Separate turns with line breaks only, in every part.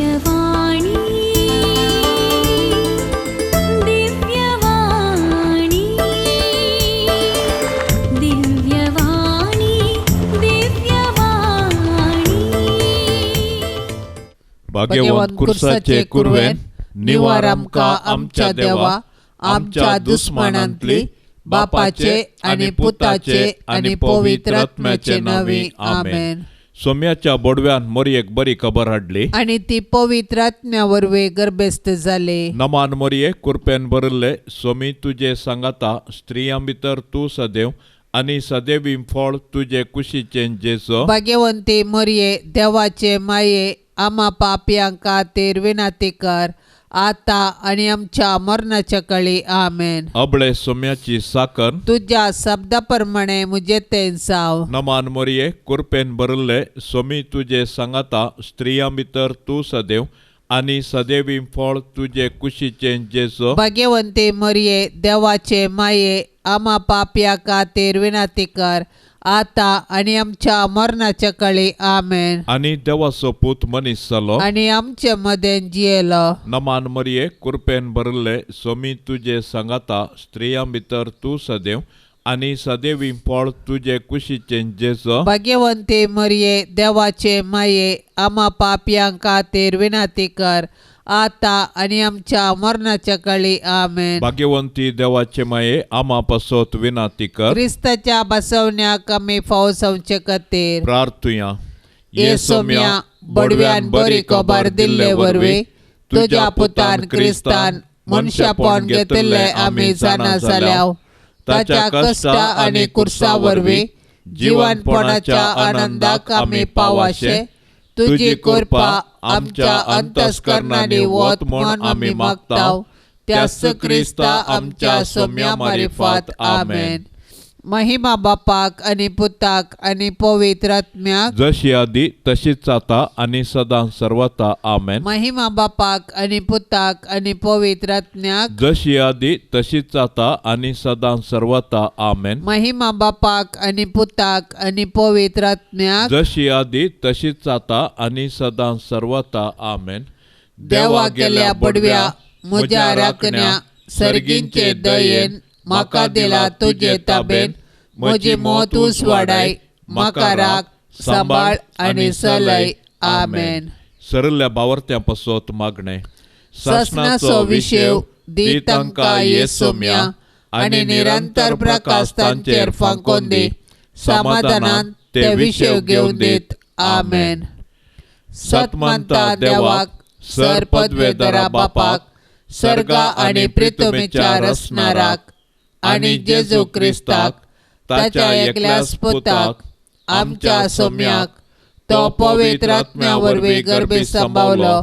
दिव्यवाणी दिव्यवाणी दिव्यवाणी दिव्यवाणी.
भाग्यवंत कुर्साचे कुरवेन निवार आमकां आमच्या देवा आमच्या दुस्मानांतली बापाचे आनी पुताचे आनी पवित्र आत्म्याचे नांवी आमेन. सोम्याच्या बोडव्यान मोरयेक बरी खबर हाडली
आनी ती पवित्र आत्म्या वरवीं गर्भस्थ जाली.
नमान मोरये कुरपेन भरिल्ले सोमी तुजे सांगाता स्त्रियां भितर तूं सदैव आनी सदैवी फळ तुजे कुशीचें जेजो.
भाग्यवंती मोरये देवाचे माये आमा पापयां खातीर विनंती कर आता आनी आमच्या मरणाच्या काळी आमेन.
अबळे सोम्याची साकर
तुज्या शब्दा प्रमाणे म्हजें तें जावं.
नमान मोरये कुरपेन भरिल्ले सोमी तुजे सांगाता स्त्रियां भितर तूं सदैव आनी सदैवी फळ तुजे कुशीचें जेजो.
भाग्यवंती मोरये देवाचे माये आमा पापया खातीर विनंती कर आता आनी आमच्या मरणाच्या काळी आमेन.
आनी देवाचो पूत मनीस जालो
आनी आमचे मदें जियेलो.
नमान मोरये कुरपेन भरिल्ले सोमी तुजे सांगाता स्त्रियां भितर तूं सदैव आनी सदैवी फळ तुजे कुशीचें जेजो.
भाग्यवंती मोरये देवाचे माये आमा पापयां खातीर विनंती कर आता आनी आमच्या मरणाच्या काळी आमेन.
भाग्यवंती देवाचे माये आमा पासत विनंती कर.
क्रिस्ताच्या बसवण्याक आमी फावो जावचे खातीर
प्रार्थुया.
ये सोम्या बडव्यान बरी खबर दिल्ले वरवीं तुज्या पुतान क्रिस्तान मनशापण घेतिल्लें आमी जाणा जाल्याव ताच्या कश्टा आनी कुर्सा वरवीं जिवनपणाच्या आनंदाक आमी पावाशे तुजी कृपा आमच्या अंतस्करणांनी वत म्हूण आमी मागताव त्याच क्रिस्ता आमच्या सोम्या मारिफात आमेन. महिमा बापाक आनी पुताक आनी पवित्र आत्म्याक
जशी आदी तशीच आता आनी सदां सर्वता आमेन.
महिमा बापाक आनी पुताक आनी पवित्र आत्म्याक
जशी आदी तशीच आता आनी सदां सर्वता आमेन.
महिमा बापाक आनी पुताक आनी पवित्र आत्म्याक
जशी आदी तशीच आता आनी सदां सर्वता आमेन.
देवा गेल्या बडव्या म्हज्या राखण्या सर्गींचे दयेन म्हाका दिला तुजे ताबेन म्हजी मौत उसवाडाय म्हाका राख सांबाळ आनी सलय आमेन.
सरल्या बावर्त्यां पासत मागणें.
सासणाचो विशेव दी तांकां ये सोम्या आनी निरंतर प्रकाश तांचेर फांकोन दी समाधानान ते विशेव घेवन दीत आमेन. सतमंता देवाक सर पदवेदरा बापाक सर्गा आनी प्रितमेच्या रसणाराक आनी जेजू क्रिस्ताक ताच्या एकल्याच पुताक आमच्या सोम्याक तो पवित्र आत्म्या वरवीं गर्भे सांबावलो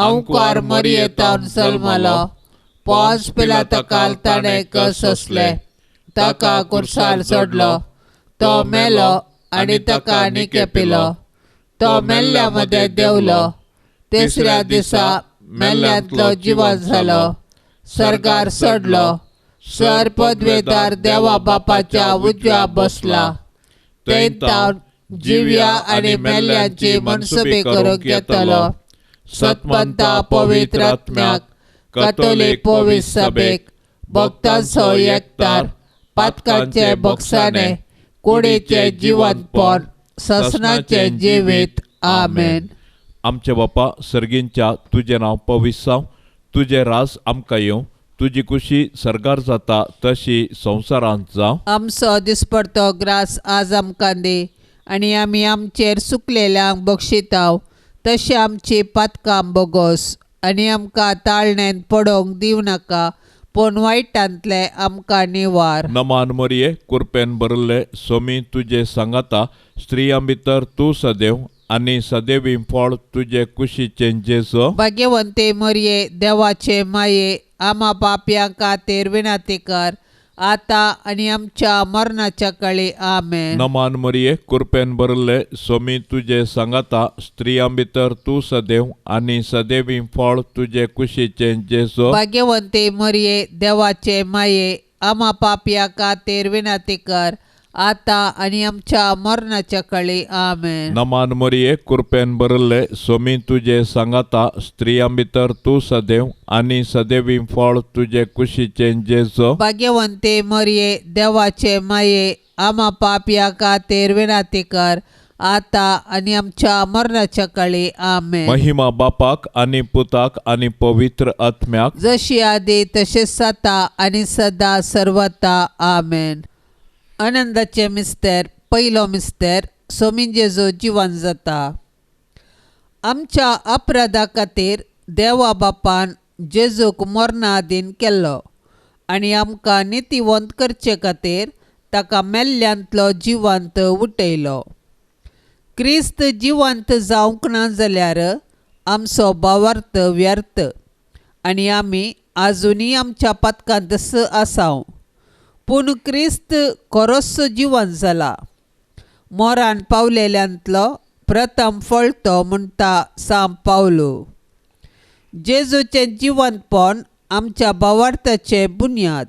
अंकुर मरयेतावन जल्मलो पोंस पिलाता ताणें कस सोंसले ताका कुर्सार सोडलो तो मेलो आनी ताका निकेपिलो तो मेल्ल्या मदें देंवलो तिसऱ्या दिसा मेल्ल्यांतलो जिवन जालो सर्गार चडलो सर पदवेदार देवा बापाच्या उजव्या बसला थंय तावन जिव्या आनी मेल्ल्यांची मनसुबी करूंक येतलो. सतमंता पवित्र आत्म्याक कथोलीक पवित्र सभेक भक्तांचो एकतार पातकांचे बक्षाणे कुडीचें जिवनपण ससनाचें जिवीत आमेन.
आमचे बापा सर्गींच्या तुजें नांव पवित्र जावं, तुजें राज आमकां येवं, तुजी कुशी सर्गार जाता तशी संवसारांत जावं.
आमचो दिसपडतो ग्रास आज आमकां दी आनी आमी आमचेर सुकलेल्यांक बक्षिताव तशें आमची पातकां बोगोस आनी आमकां ताळण्यांत पडोवंक दिवं नाका पूण वायटांतलें आमकां निवार.
नमान मरये कुरपेन भरिल्ले सोमी तुजे सांगाता स्त्रियां भितर तूं सदैव आनी सदैवी फळ तुजे कुशीचें जेजो.
भाग्यवंते मरये देवाचे माये आमा पापयां खातीर विनंती कर आता आनी आमच्या मरणाच्या काळी आमेन.
नमान मरये कुरपेन भरिल्ले सोमी तुजे सांगाता स्त्रियां भितर तूं सदैव आनी सदैवी फळ तुजे कुशीचें जेजो.
भाग्यवंते मरये देवाचे माये आमा पापयां खातीर विनंती कर
आतां आनी आमच्या मरणाच्या काळी. आमेन.
नमान मरिये, कृपेन भरिल्ले, सोमी तुजे सांगाता, स्त्रियां भितर तूं सदैव आनी सदैवी फळ तुजे कुशीचें जेजू.
भाग्यवंते मरिये, देवाचे माये, आमा पापया खातीर विनंती कर, आतां आनी आमच्या मरणाच्या काळी. आमेन.
महिमा बापाक आनी पुताक आनी पवित्र आत्म्याक,
जशी आदी तशें सता आनी सदा सर्वता. आमेन. आनंदाचे मिस्तेर. पयलो मिस्तेर, सोमी जेजू जिवन जाता. आमच्या अपराधा खातीर देवा बापान जेजूक मरणा आदीन केल्लो आनी आमकां नितीवंत करचे खातीर ताका मेल्ल्यांतलो जिवंत उठयलो. क्रिस्त जिवंत जावंक ना जाल्यार आमचो भावार्थ व्यर्थ आनी आमी आजुनूय आमच्या पातकांत आसाव. पूण क्रिस्त खरोच जिवन जाला, मोरान पावलेल्यांतलो प्रथम फळतो म्हणटा सांत पावलो. जेजूचें जिवंतपण आमच्या भावार्थाचें बुन्याद.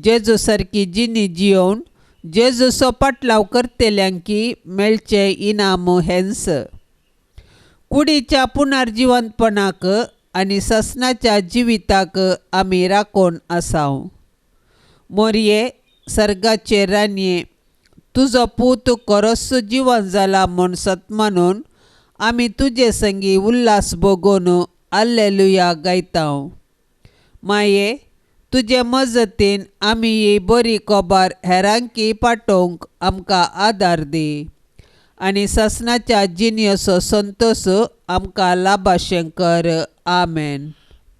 जेजू सारकी जिणी जियोवन जेजूचो पाटलाव करतल्यांकी मेळचें इनाम हेंच. कुडीच्या पुनर्जिवंतपणाक आनी ससनाच्या जिविताक आमी राखून आसाव. मोरये, सर्गाचे राणये, तुजो पूत खरोच जिवन जाला म्हूण सत मानून आमी तुजे संगी उल्हास भोगून आल्लेलुया गायताव. माये, तुजे मजतीन आमी ही बरी खबर हेरांकी पाठोवंक आमकां आदार दी आनी सासणाच्या जिणेचो संतोश आमकां लाभाशें कर. आमेन.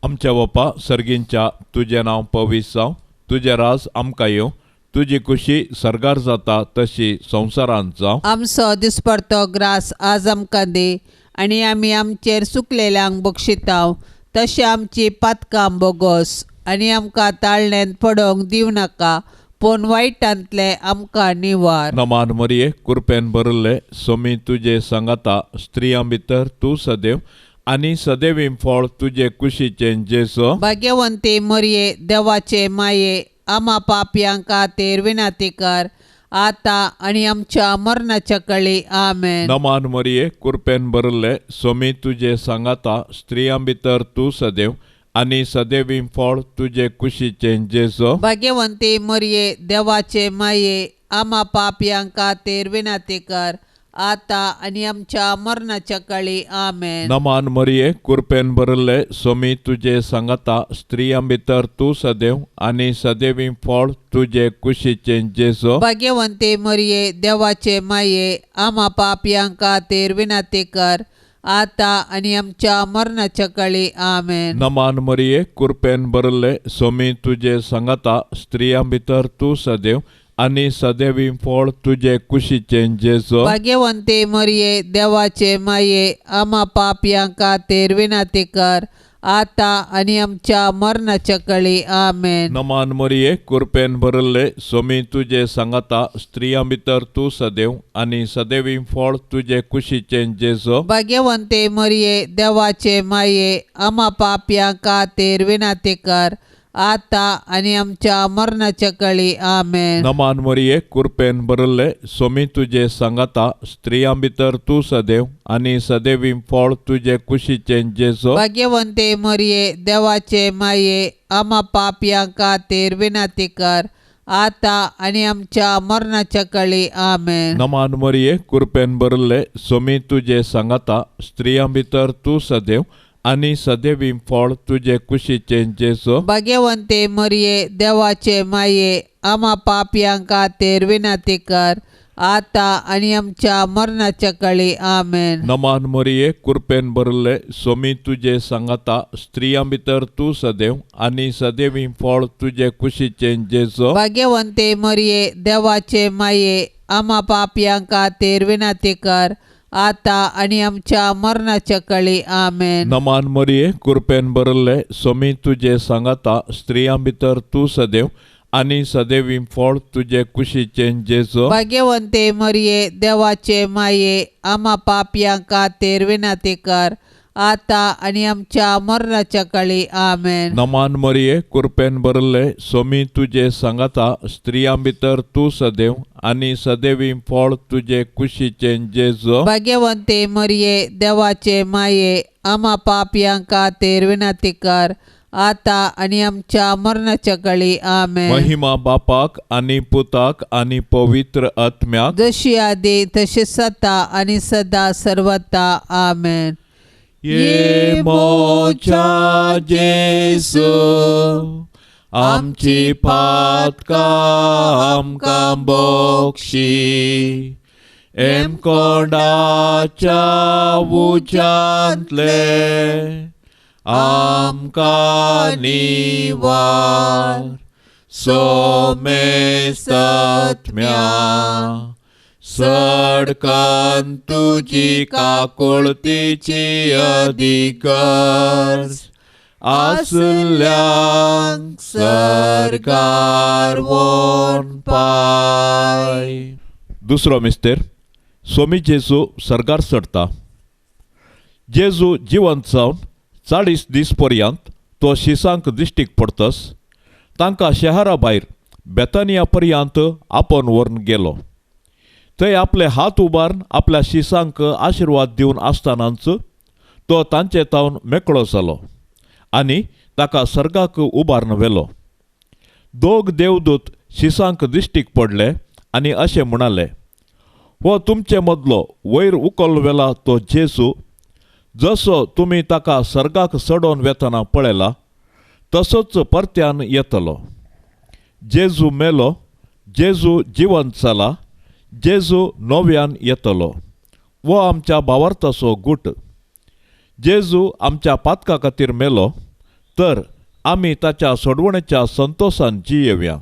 आमच्या बापा सर्गींच्या, तुजें नांव पवित्र जावं, तुजें राज आमकां येवं, तुजी खुशी सर्गार जाता तशी संवसारांत जावं.
आमचो दिसपडतो ग्रास आज आमकां दी आनी आमी आमचेर चुकलेल्यांक बक्षिताव तशें आमची पातकां बोगोस आनी आमकां ताळण्यांत पडोवंक दिवं नाका, पूण वायटांतलें आमकां निवार.
नमान मरिये, कृपेन भरिल्ले, सोमी तुजे सांगाता, स्त्रियां भितर तूं सदैव आनी सदैवी फळ तुजे कुशीचें जेजू.
भाग्यवंती मरिये, देवाचे माये, आमा पापयां खातीर विनंती कर, आतां आनी आमच्या मरणाच्या काळी. आमेन.
नमान मरिये, कृपेन भरिल्ले, सोमी तुजे सांगाता, स्त्रियां भितर तूं सदैव आनी सदैवी फळ तुजे कुशीचें जेजू.
भाग्यवंती मरिये, देवाचे माये, आमा पापयां खातीर विनंती कर, आतां आनी आमच्या मरणाच्या काळी. आमेन.
नमान मरिये, कृपेन भरिल्ले, सोमी तुजे सांगाता, स्त्रियां भितर तूं सदैव आनी सदैवी फळ तुजे कुशीचें जेजू.
भाग्यवंती मरिये, देवाचे माये, आमा पापयां खातीर विनंती कर, आतां आनी आमच्या मरणाच्या काळी. आमेन.
नमान मरिये, कृपेन भरिल्ले, सोमी तुजे सांगाता, स्त्रियां भितर तूं सदैव आनी सदैवी फळ तुजे कुशीचें जेजू.
भाग्यवंती मरिये, देवाचे माये, आमा पापयां खातीर विनंती कर, आतां आनी आमच्या मरणाच्या काळी. आमेन.
नमान मरिये, कृपेन भरिल्ले, सोमी तुजे सांगाता, स्त्रियां भितर तूं सदैव आनी सदैवी फळ तुजे कुशीचें जेजू.
भाग्यवंती मरिये, देवाचे माये, आमा पापयां खातीर विनंती कर, आतां आनी आमच्या मरणाच्या काळी. आमेन.
नमान मरिये, कृपेन भरिल्ले, सोमी तुजे सांगाता, स्त्रियां भितर तूं सदैव आनी सदैवी फळ तुजे कुशीचें जेजू.
भाग्यवंती मरिये, देवाचे माये, आमा पापयां खातीर विनंती कर, आतां आनी आमच्या मरणाच्या काळी. आमेन.
नमान मरिये, कृपेन भरिल्ले, सोमी तुजे सांगाता, स्त्रियां भितर तूं सदैव आनी सदैवी फळ तुजे कुशीचें जेजू.
भाग्यवंती मरिये, देवाचे माये, आमा पापयां खातीर विनंती कर, आतां आनी आमच्या मरणाच्या काळी. आमेन.
नमान मरिये, कृपेन भरिल्ले, सोमी तुजे सांगाता, स्त्रियां भितर तूं सदैव आनी सदैवी फळ तुजे कुशीचें जेजू.
भाग्यवंती मरिये, देवाचे माये, आमा पापयां खातीर विनंती कर, आतां आनी आमच्या मरणाच्या काळी. आमेन.
नमान मरिये, कृपेन भरिल्ले, सोमी तुजे सांगाता, स्त्रियां भितर तूं सदैव आनी सदैवी फळ तुजे कुशीचें जेजू.
भाग्यवंती मरिये, देवाचे माये, आमा पापयां खातीर विनंती कर, आता आनी आमच्या मरणाच्या काळी. आमेन.
नमान मरिये, कृपेन भरले, सोमी तुजे सांगाता, स्त्रियां भितर तूं सदैव आनी सदैवी फळ तुजे कुशीचें जेजू.
भाग्यवंते मरिये, देवाचे माये, आमा पापयां खातीर विनंती कर, आता आनी आमच्या मरणाच्या काळी. आमेन.
महिमा बापाक आनी पुताक आनी पवित्र आत्म्याक,
जशी आदी तशी सता आनी सदा सर्वता. आमेन.
ये मोच्या जेसू, आमची पातकां आमकां बक्षी, एमकोंडाच्या उज्यांतले आमकां निवार, सोमेस्तत्म्या सडकन तुजी काकुळतीची अधिकार आसल्यांक सरकार वोन पाय. दुसरो मिस्तेर, सोमी जेजू सरगार चडता. जेजू जिवंत जावन 40 दीस पर्यंत तो शिसांक दिश्टीक पडतस तांकां शहरा भायर बेतानिया पर्यंत आपोवन व्हरून गेलो. थंय आपले हात उबारून आपल्या शिसांक आशिर्वाद दिवन आसतनाच तो तांचे तावन मेकळो जालो आनी ताका सर्गाक उबारून व्हेलो. दोग देवदूत शिसांक दिश्टीक पडले आनी अशें म्हणाले, हो तुमचे मदलो वयर उकल व्हेला तो जेजू, जसो तुमी ताका सर्गाक चडोवन वेतना पळयला तसोच परत्यान येतलो. जेजू मेलो, जेजू जिवंत जाला, जेजू नव्यान येतलो. हो आमच्या भावार्थाचो गूट. जेजू आमच्या पातका खातीर मेलो तर आमी ताच्या सोडवणेच्या संतोशान जियेवया.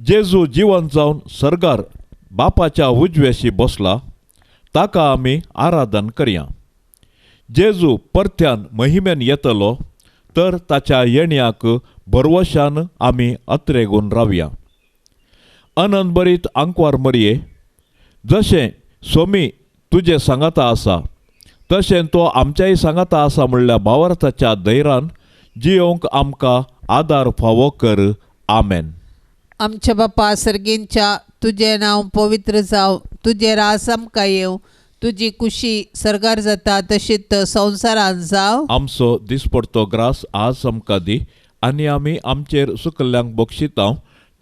जेजू जिवंत जावन सर्गार बापाच्या उजव्याशी बसला, ताका आमी आराधन करया. जेजू परत्यान महिमेन येतलो तर ताच्या येण्याक भरवशान आमी अत्रेगून रावया. आनंद बरीत आंकवार मरये, जशें सोमी तुजे सांगाता आसा तशें तो आमच्याय सांगाता आसा म्हणल्या भावार्थाच्या धैर्यान जियोवंक आमकां आदार फावो कर. आमेन.
आमच्या बापा सर्गींच्या, तुजें नांव पवित्र जावं, तुजें राज आमकां येवं, तुजी कुशी सर्गार जाता तशीच संवसारांत जावं.
आमचो दिसपडतो ग्रास आज आमकां दी आनी आमी आमचेर सुकल्ल्यांक बक्षितांव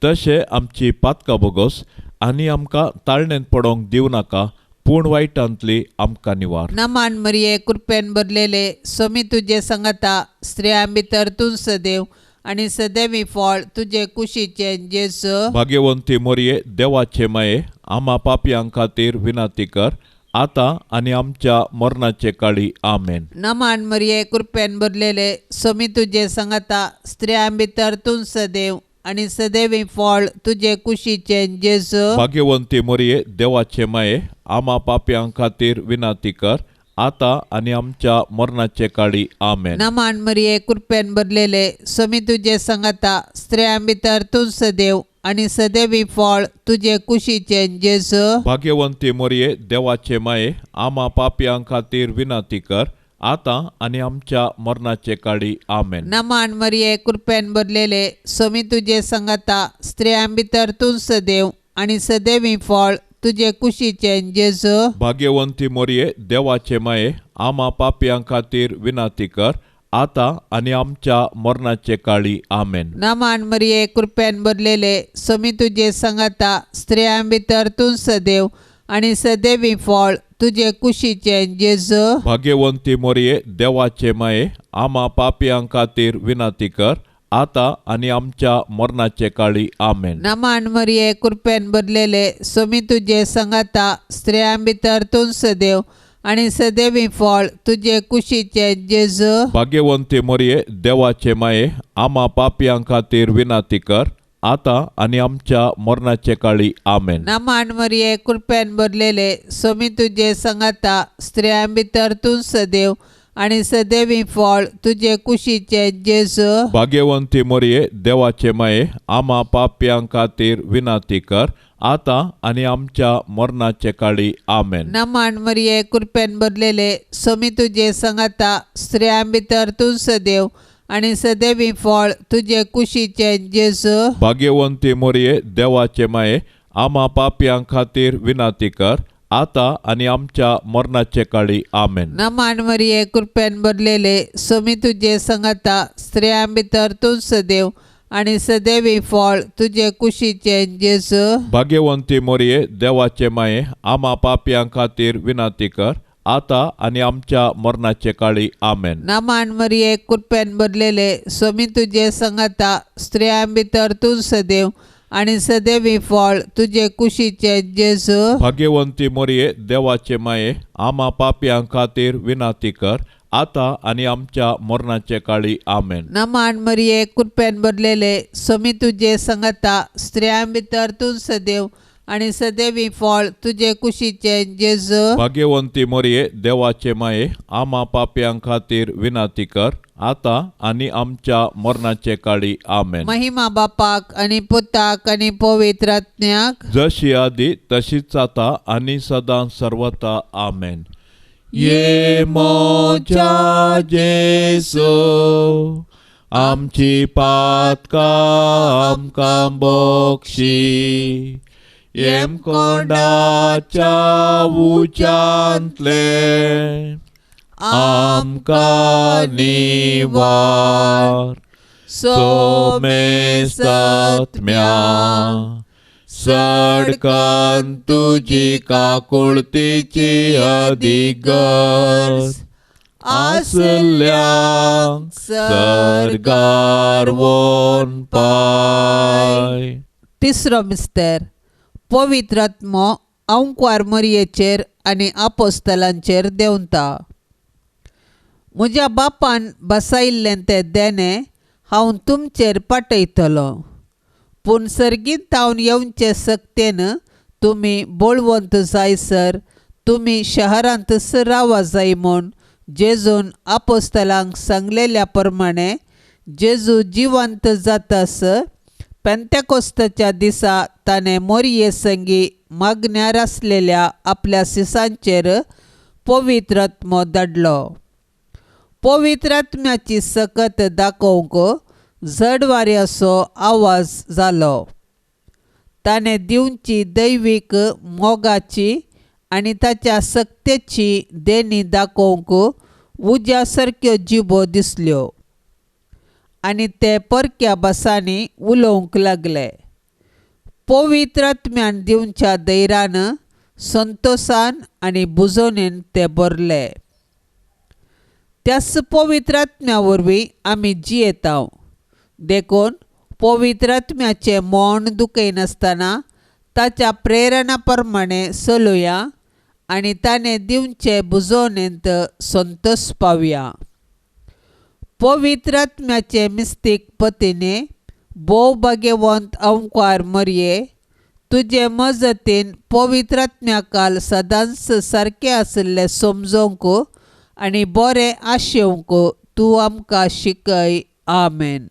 तशें आमची पातकां बोगस आनी आमकां ताळणेंत पडोवंक दिवं नाका, पूण वायटांतली आमकां निवार.
नमान मरिये, कृपेन भरलेले, सोमी तुजे सांगाता, स्त्रियां भितर तूं सदैव आनी सदैवी फळ तुजे कुशीचें जेजू.
भाग्यवंती मरिये, देवाचे माये, आमा पापयां खातीर विनंती कर, आतां आनी आमच्या मरणाचे काळी. आमेन.
नमान मरिये, कृपेन भरलेले, सोमी तुजे सांगाता, स्त्रियां भितर तूं सदैव आनी सदैवी फळ तुजे कुशीचें जेजू.
भाग्यवंती मरिये, देवाचे माये, आमा पापयां खातीर विनंती कर, आतां आनी आमच्या मरणाचे काळी. आमेन.
नमान मरिये, कृपेन भरलेले, सोमी तुजे सांगाता, स्त्रियां भितर तूं सदैव आनी सदैवी फळ तुजे कुशीचें जेजू.
भाग्यवंती मरिये, देवाचे माये, आमा पापयां खातीर विनंती कर, आतां आनी आमच्या मरणाचे काळी. आमेन.
नमान मरिये, कृपेन भरलेले, सोमी तुजे सांगाता, स्त्रियां भितर तूं सदैव आनी सदैवी फळ तुजे कुशीचें जेजू.
भाग्यवंती मरिये, देवाचे माये, आमा पापयां खातीर विनंती कर, आतां आनी आमच्या मरणाचे काळी. आमेन.
नमान मरिये, कृपेन भरलेले, सोमी तुजे सांगाता, स्त्रियां भितर तूं सदैव आनी सदैवी फळ तुजे कुशीचें जेजू.
भाग्यवंती मरिये, देवाचे माये, आमा पापयां खातीर विनंती कर, आतां आनी आमच्या मरणाचे काळी. आमेन.
नमान मरिये, कृपेन भरलेले, सोमी तुजे सांगाता, स्त्रियां भितर तूं सदैव आनी सदैवी फळ तुजे कुशीचें जेजू.
भाग्यवंती मरिये, देवाचे माये, आमा पापयां खातीर विनंती कर, आतां आनी आमच्या मरणाचे काळी. आमेन.
नमान मरिये, कृपेन भरलेले, सोमी तुजे सांगाता, स्त्रियां भितर तूं सदैव आनी सदैवी फळ तुजे कुशीचें जेजू.
भाग्यवंती मरिये, देवाचे माये, आमा पापयां खातीर विनंती कर, आतां आनी आमच्या मरणाचे काळी. आमेन.
नमन मरिये, कृपेन भरलेले, स्वामी तुजे संगाता, स्त्रियां भितर तूं सदैव आनी सदैवी फळ तुजे कुशीचे जेजू.
भाग्यवंती मोरये, देवाचे माये, आमा पापयां खातीर विनंती कर, आतां आनी आमच्या मरणाचे काळी. आमेन.
नमन मरिये, कृपेन भरलेले, स्वामी तुजे संगाता, स्त्रियां भितर तूं सदैव आनी सदैवी फळ तुजे कुशीचे जेजू.
भाग्यवंती मोरये, देवाचे माये, आमा पापयां खातीर विनंती कर, आतां आनी आमच्या मरणाचे काळी. आमेन.
नमन मरिये, कृपेन भरलेले, स्वामी तुजे संगाता, स्त्रियां भितर तूं सदैव आनी सदैवी फळ तुजे कुशीचे जेजू.
भाग्यवंती मोरये, देवाचे माये, आमा पापयां खातीर विनंती कर, आतां आनी आमच्या मरणाचे काळी. आमेन.
नमन मरिये, कृपेन भरलेले, स्वामी तुजे संगाता, स्त्रियां भितर तूं सदैव आनी सदैवी फळ तुजे कुशीचे जेजू.
भाग्यवंती मोरये, देवाचे माये, आमा पापयां खातीर विनंती कर, आतां आनी आमच्या मरणाचे काळी. आमेन.
महिमा बापाक आनी पुताक आनी पवित्र आत्म्याक,
जशी आदी तशीच आतां आनी सदां सर्वता. आमेन. ये मोजा जेसू, आमची पातकां आमकां बक्षी, येमकोंडाच्या उच्यांतले आमकां निवार. सोमेस्तात्म्या, सडकन तुजी काकुळतीची अधिगर्ज आसल्यांक सर्गार वोन पाय.
तिसरो मिस्तर, पवित्र आत्मो अंकवार मरयेचेर आनी आपोस्तलांचेर देंवता. म्हज्या बापान बसायिल्लें तें देणें हांव तुमचेर पाठयतलो, पूण सर्गींत थावन येवचे सक्तेन तुमी बळवंत जायसर तुमी शहरांतच रावा जाय म्हूण जेजून आपोस्तलांक सांगलेल्या प्रमाणे जेजू जिवंत जातास पेंतेकोस्ताच्या दिसा ताणें मोरये संगी मागण्यार आसलेल्या आपल्या सिसांचेर पवित्र आत्मो धाडलो. पवित्र आत्म्याची सकत दाखोवंक जड वाऱ्याचो आवाज जालो. ताणें दिवची दैवीक मोगाची आनी ताच्या सक्तेची देणी दाखोवंक उज्या सारक्यो जिबो दिसल्यो आनी ते परक्या भासांनी उलोवंक लागले. पवित्र आत्म्यान दिवच्या धैर्यान, संतोसान आनी बुजोवणेन ते भरले. त्याच पवित्र आत्म्या वरवीं आमी जियेतांव, देखून पवित्र आत्म्याचें मौन दुखयनासतना ताच्या प्रेरणा प्रमाणे चलुया आनी ताणें दिवचे बुजोवणेंत संतोष पावया. पवित्र आत्म्याचे मिस्तीक पतीने भोव भाग्यवंत अंकार मरये, तुजे मजतीन पवित्र आत्म्या काल सदांच सारकें आशिल्लें समजोवंक आनी बरें आशेवंक तूं आमकां शिकय. आमेन.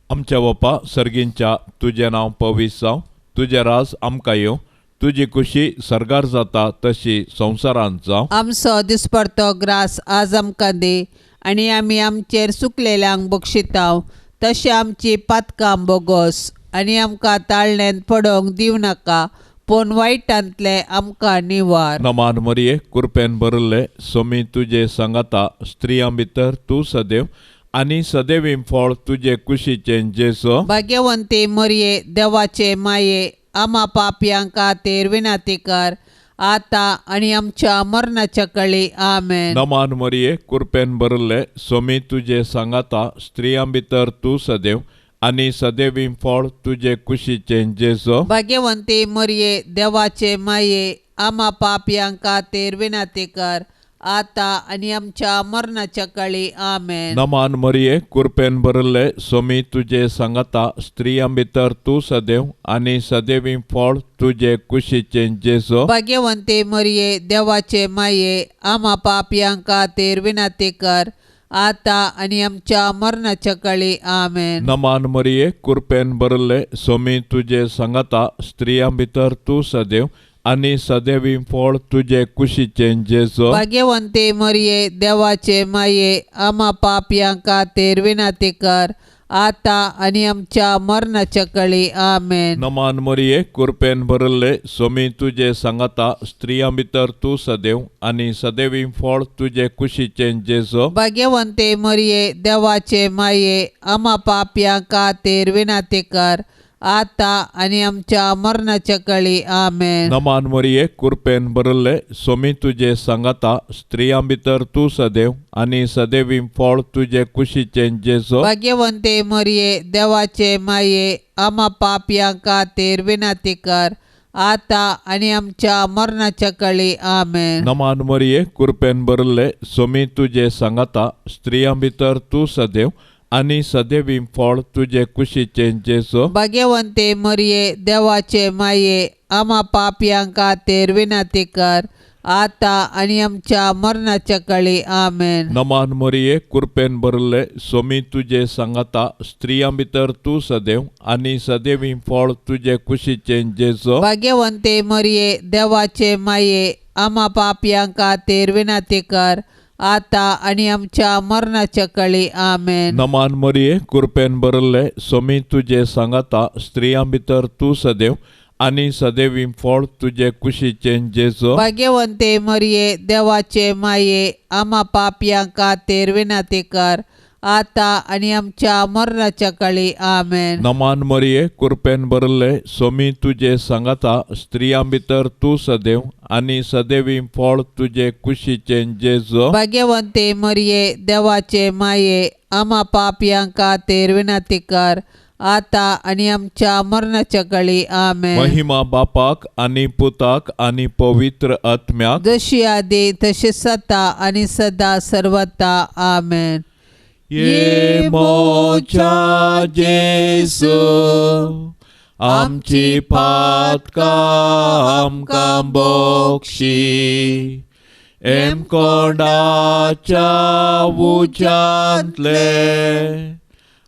आमच्या बापा सर्गींच्या, तुजें नांव पवित्र जावं, तुजें राज आमकां येवं, तुजी खुशी सर्गार जाता तशी संवसारांत जावं.
आमचो दिसपडतो ग्रास आज आमकां दी आनी आमी आमचेर सुकलेल्यांक बक्षितांव तशें आमची पातकां बोगोस आनी आमकां ताळण्यांत पडोवंक दिवं नाका, पूण वायटांतलें आमकां निवार.
नमान मरिये, कृपेन भरिल्ले, स्वामी तुजे सांगाता, स्त्रियां भितर तूं सदैव आनी सदैवी फळ तुजे कुशीचें जेजू.
भाग्यवंती मरिये, देवाचे माये, आमा पापयां खातीर विनंती कर, आतां आनी आमच्या मरणाच्या कळी. आमेन.
नमान मरिये, कृपेन भरिल्ले, स्वामी तुजे सांगाता, स्त्रियां भितर तूं सदैव आनी सदैवी फळ तुजे कुशीचें जेजू.
भाग्यवंती मरिये, देवाचे माये, आमा पापयां खातीर विनंती कर, आतां आनी आमच्या मरणाच्या कळी. आमेन.
नमान मरिये, कृपेन भरिल्ले, स्वामी तुजे सांगाता, स्त्रियां भितर तूं सदैव आनी सदैवी फळ तुजे कुशीचें जेजू.
भाग्यवंती मरिये, देवाचे माये, आमा पापयां खातीर विनंती कर, आता आनी आमच्या मरणाच्या काळी. आमेन.
नमान मरिये, कृपेन भरले, सोमी तुजे सांगाता, स्त्रियां भितर तूं सदैव आनी सदैवी फळ तुजे कुशीचें जेजू.
भाग्यवंते मरिये, देवाचे माये, आमा पापयां खातीर विनंती कर, आता आनी आमच्या मरणाच्या काळी. आमेन.
नमान मरिये, कृपेन भरले, सोमी तुजे सांगाता, स्त्रियां भितर तूं सदैव आनी सदैवी फळ तुजे कुशीचें जेजू.
भाग्यवंते मरिये, देवाचे माये, आमा पापयां खातीर विनंती कर, आता आनी आमच्या मरणाच्या काळी. आमेन.
नमान मरिये, कृपेन भरले, सोमी तुजे सांगाता, स्त्रियां भितर तूं सदैव आनी सदैवी फळ तुजे कुशीचें जेजू.
भाग्यवंते मरिये, देवाचे माये, आमा पापयां खातीर विनंती कर, आता आनी आमच्या मरणाच्या काळी. आमेन.
नमान मरिये, कृपेन भरले, सोमी तुजे सांगाता, स्त्रियां भितर तूं सदैव आनी सदैवी फळ तुजे कुशीचें जेजू.
भाग्यवंते मरिये, देवाचे माये, आमा पापयां खातीर विनंती कर, आता आनी आमच्या मरणाच्या काळी. आमेन.
नमान मरिये, कृपेन भरले, सोमी तुजे सांगाता, स्त्रियां भितर तूं सदैव आनी सदैवी फळ तुजे कुशीचें जेजू.
भाग्यवंते मरिये, देवाचे माये, आमा पापयां खातीर विनंती कर, आता आनी आमच्या मरणाच्या काळी. आमेन.
नमान मरिये, कृपेन भरले, सोमी तुजे सांगाता, स्त्रियां भितर तूं सदैव आनी सदैवी फळ तुजे कुशीचें जेजू.
भाग्यवंते मरिये, देवाचे माये, आमा पापयां खातीर विनंती कर, आता आनी आमच्या मरणाच्या काळी. आमेन.
नमान मरिये, कृपेन भरले, सोमी तुजे सांगाता, स्त्रियां भितर तूं सदैव आनी सदैवी फळ तुजे कुशीचें जेजू.
भाग्यवंते मरिये, देवाचे माये, आमा पापयां खातीर विनंती कर, आता आनी आमच्या मरणाच्या काळी. आमेन.
महिमा बापाक आनी पुताक आनी पवित्र आत्म्याक,
जशी आदी तशी सता आनी सदा सर्वता. आमेन.
ये मोच्या जेजू, आमची पातकां आमकां बक्षी, एमकोंडाच्या उज्यांतले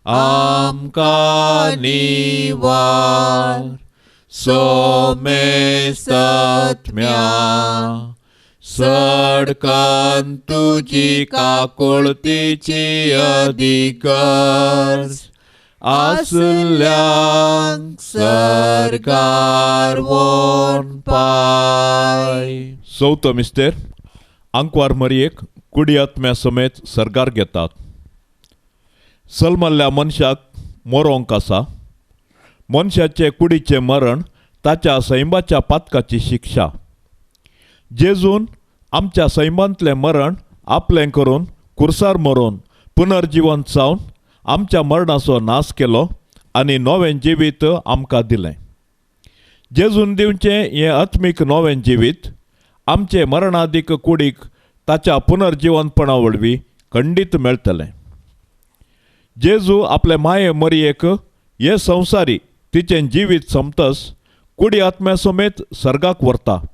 आमकां निवार, सोमेस्तत्म्या सडकन तुजी काकुळतीची अधिकार आसल्यांक सरकार वोन पाय. चवथो मिस्तेर, आंकवार मरियेक कुडी आत्म्या समेत सरकार घेतात. सलमल्ल्या मनशाक मरोंक आसा. मनशाचे कुडीचें मरण ताच्या सैमाच्या पातकाची शिक्षा. जेजून आमच्या सैमांतलें मरण आपलें करून कुर्सार मरून पुनर्जिवंत जावन आमच्या मरणाचो नाश केलो आनी नवें जिवीत आमकां दिलें. जेजून दिवचें हें आत्मीक नवें जिवीत आमचे मरणादीक कुडीक ताच्या पुनर्जिवंतपणा वरवीं खंडीत मेळटलें. जेजू आपले माये मरियेक हे संवसारी तिचें जिवीत सोंपतस कुडी आत्म्या समेत सर्गाक व्हरता,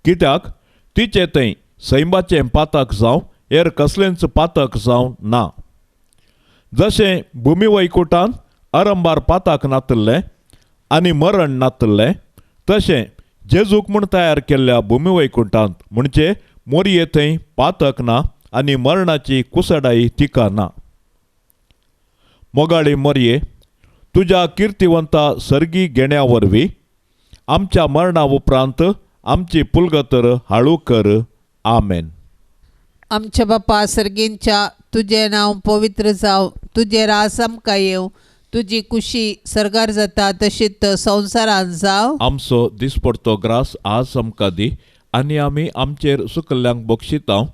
कित्याक तिचे थंय सैमाचें पातक जावं हेर कसलेंच पातक जावं ना. जशें भुमी वैकुटान अरंबार पाताक नातिल्लें आनी मरण नातिल्लें, तशें जेजूक म्हूण तयार केल्ल्या भुमी वैकुटांत म्हणजे मोरये थंय पातक ना आनी मरणाची कुसडाई तिका ना. मोगाळी मोरये, तुज्या किर्तिवंता सर्गी घेण्या वरवीं आमच्या मरणा उपरांत आमची पुलगतर हाळू कर. आमेन.
आमच्या बापा सर्गींच्या, तुजें नांव पवित्र जावं, तुजें राज आमकां येवं, तुजी कुशी सर्गार जाता तशीच संवसारांत जावं.
आमचो दिसपडतो ग्रास आज आमकां दी आनी आमी आमचेर सुकल्ल्यांक बक्षितांव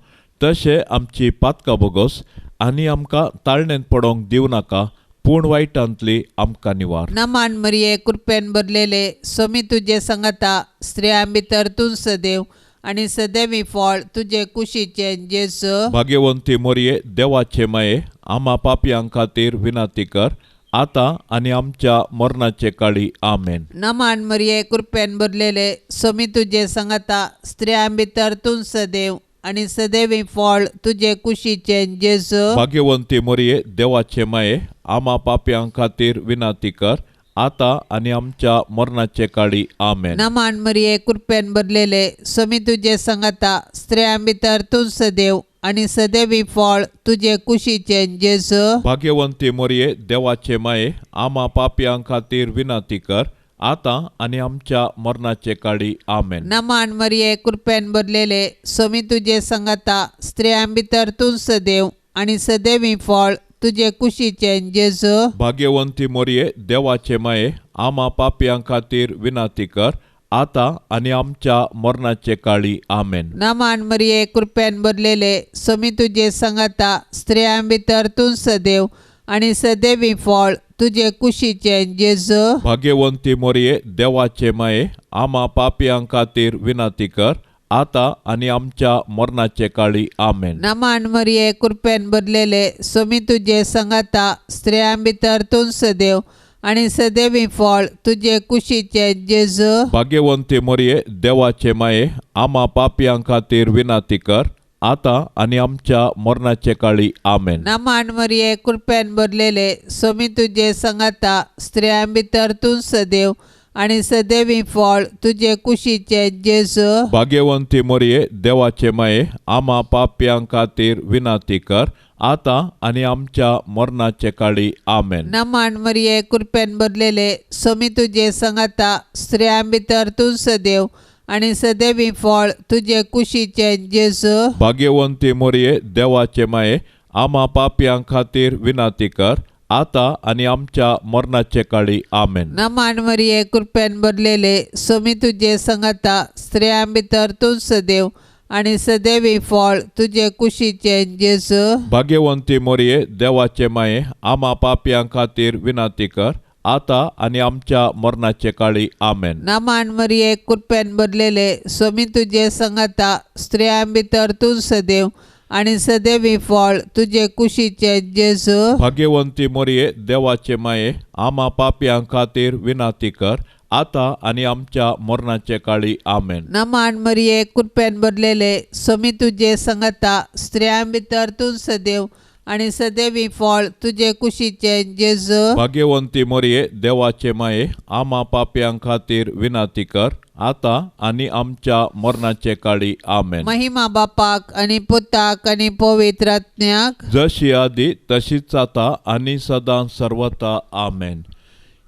तशें आमची पातकां बोगस आनी आमकां ताळणेंत पडोवंक दिवं नाका, पूण वायटांतली आमकां निवार.
नमान मरिये, कृपेन भरलेले, स्वामी तुजे संगता, स्त्रियां भितर तूं सदैव आनी सदैवी फळ तुजे कुशीचें जेजू.
भाग्यवंती मोरये, देवाचे माये, आमा पापयां खातीर विनंती कर, आतां आनी आमच्या मरणाचे काळी. आमेन.
नमान मरिये, कृपेन भरलेले, स्वामी तुजे संगता, स्त्रियां भितर तूं सदैव आनी सदैवी फळ तुजे कुशीचें जेजू.
भाग्यवंती मरिये देवाचे माये आमा पापयां खातीर विनंती कर आता आनी आमच्या मरणाचे काळी. आमेन.
नमान मरिये कृपेन भरलेले स्वामी तुजे संगता, स्त्रियां भितर तूं सदैव आनी सदैवी फळ तुजे कुशीचें जेजू.
भाग्यवंती मरिये देवाचे माये आमा पापयां खातीर विनंती कर आता आनी आमच्या मरणाचे काळी. आमेन.
नमान मरिये कृपेन भरलेले स्वामी तुजे संगता, स्त्रियां भितर तूं सदैव आनी सदैवी फळ तुजे कुशीचें जेजू.
भाग्यवंती मरिये देवाचे माये आमा पापयां खातीर विनंती कर आता आनी आमच्या मरणाचे काळी. आमेन.
नमान मरिये कृपेन भरलेले स्वामी तुजे संगता, स्त्रियां भितर तूं सदैव आनी सदैवी फळ तुजे कुशीचें जेजू.
भाग्यवंती मरिये देवाचे माये आमा पापयां खातीर विनंती कर आता आनी आमच्या मरणाचे काळी. आमेन.
नमान मरिये कृपेन भरलेले स्वामी तुजे संगता, स्त्रियां भितर तूं सदैव आनी सदैवी फळ तुजे कुशीचें जेजू.
भाग्यवंती मरिये देवाचे माये आमा पापयां खातीर विनंती कर आता आनी आमच्या मरणाचे काळी. आमेन.
नमान मरिये कृपेन भरलेले स्वामी तुजे संगता, स्त्रियां भितर तूं सदैव आनी सदैवी फळ तुजे कुशीचें जेजू.
भाग्यवंती मरिये देवाचे माये आमा पापयां खातीर विनंती कर आता आनी आमच्या मरणाचे काळी. आमेन.
नमान मरिये कृपेन भरलेले स्वामी तुजे संगता, स्त्रियां भितर तूं सदैव आनी सदैवी फळ तुजे कुशीचें जेजू.
भाग्यवंती मरिये देवाचे माये आमा पापयां खातीर विनंती कर आता आनी आमच्या मरणाचे काळी. आमेन.
नमान मरिये कृपेन भरलेले स्वामी तुजे संगता, स्त्रियां भितर तूं सदैव आनी सदैवी फळ तुजे कुशीचें जेजू.
भाग्यवंती मरिये देवाचे माये आमा पापयां खातीर विनंती कर आता आनी आमच्या मरणाचे काळी. आमेन.
नमान मरिये कृपेन भरलेले स्वामी तुजे संगता, स्त्रियां भितर तूं सदैव आनी सदैवी फळ तुजे कुशीचें जेजू.
भाग्यवंती मरिये देवाचे माये आमा पापयां खातीर विनंती कर आता आनी आमच्या मरणाचे काळी. आमेन.
नमान मरिये कृपेन भरलेले स्वामी तुजे संगता, स्त्रियां भितर तूं सदैव आनी सदैवी फळ तुजे कुशीचें जेजू.
भाग्यवंती मरिये देवाचे माये आमा पापयां खातीर विनंती कर आता आनी आमच्या मरणाचे काळी. आमेन.
महिमा बापाक आनी पुताक आनी पवित्र आत्म्याक,
जशी आदी तशीच आता आनी सदां सर्वता. आमेन.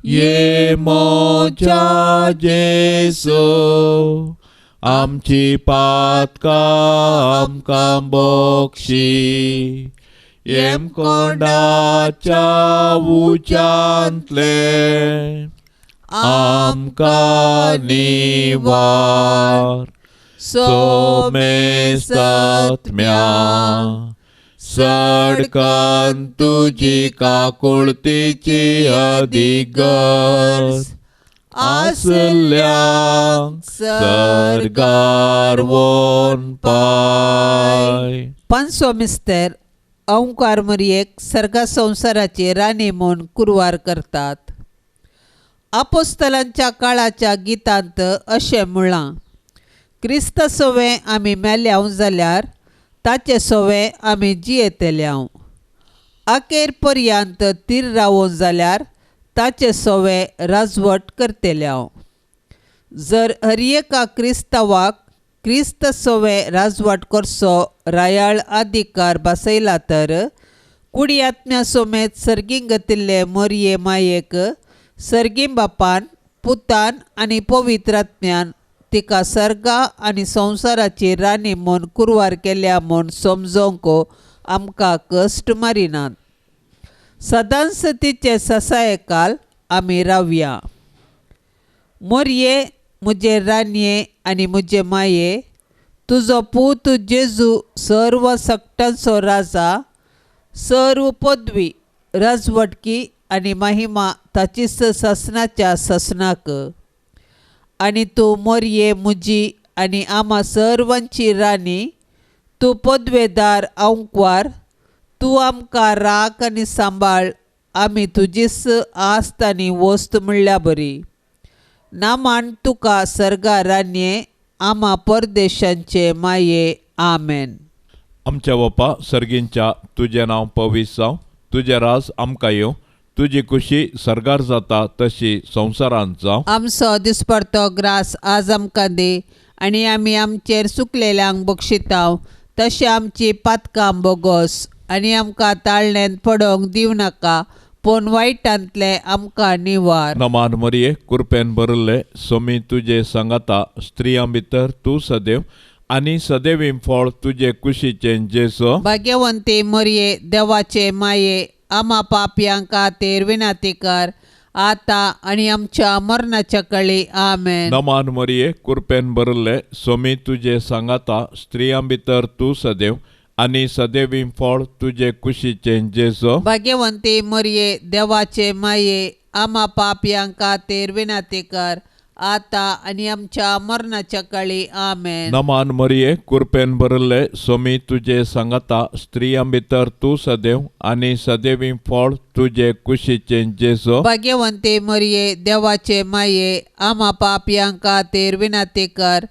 ये मोजा जेसू आमची पातकां आमकां बक्षी, येमकोंडाच्या उच्यांतले आमकां निवार. सोमेस्तात्म्या सडकन तुजी काकुळतीची अधिगर्ज आसल्यांक सर्गार वोन पाय.
पांचसो मिस्तर अंकार मरियेक सर्गा संवसाराची राणी म्हूण कुरवार करतात. आपोस्तलांच्या काळाच्या गितांत अशें म्हळां, क्रिस्त सोवे आमी मेल्याव जाल्यार ताचे सोवे आमी जियेतल्याव, अखेर पर्यंत तीर रावोन जाल्यार ताचे सोवे राजवट करतल्याव. जर हर एका क्रिस्तांवाक क्रिस्त सोवे राजवट करचो रायाळ अधिकार बसयला तर कुडी आत्म्या सोमेत सर्गीं गतिल्ले मोरये मायेक सर्गीं बापान पुतान आनी पवित्र आत्म्यान तिका सर्गा आनी संवसाराची राणी म्हूण कुरवार केल्या म्हूण समजोंक आमकां कश्ट मारिनात. सदांच तिचे ससायकाल आमी रावया. मोरये म्हजे राणये आनी म्हजे माये, तुजो पूत जेजू सर्व सक्टांचो राजा, सर्व पदवी राजवटकी आनी महिमा ताचीच सासनाच्या सासनाक. आनी तूं मोरये म्हजी आनी आमा सर्वांची राणी, तूं पदवेदार आंकवार, तूं आमकां राख आनी सांबाळ, आमी तुजीच आस्त आनी वस्त म्हणल्या बरी. नामान तुका सर्गा राणये, आमा परदेशांचे माये. आमेन.
आमच्या बापा सर्गींच्या, तुजें नांव पवित्र जावं, तुजें राज आमकां येवं, तुजी खुशी सर्गार जाता तशी संवसारांत जावं.
आमचो दिसपडतो ग्रास आज आमकां दी आनी आमी आमचेर सुकलेल्यांक बक्षिताव तशें आमची पातकां बोगोस आनी आमकां ताळण्यांत पडोवंक दिवं नाका पूण वायटांतलें आमकां निवार.
नमान मरिये, कृपेन भरिल्ले, सोमी तुजे सांगाता, स्त्रियां भितर तूं सदैव आनी सदैवी फळ तुजे कुशीचें जेजू.
भाग्यवंती मरिये, देवाचे माये, आमा पापयां खातीर विनंती कर आतां आनी आमच्या मरणाच्या कळी. आमेन.
नमान मरिये, कृपेन भरिल्ले, सोमी तुजे सांगाता, स्त्रियां भितर तूं सदैव आनी सदैवी फळ तुजे कुशीचें जेजू.
भाग्यवंती मरिये, देवाचे माये, आमा पापयां खातीर विनंती कर आतां आनी आमच्या मरणाच्या कळी. आमेन.
नमान मरिये, कृपेन भरिल्ले, सोमी तुजे सांगाता, स्त्रियां भितर तूं सदैव आनी सदैवी फळ तुजे कुशीचें जेजू.
भाग्यवंती मरिये, देवाचे माये, आमा पापयां खातीर विनंती कर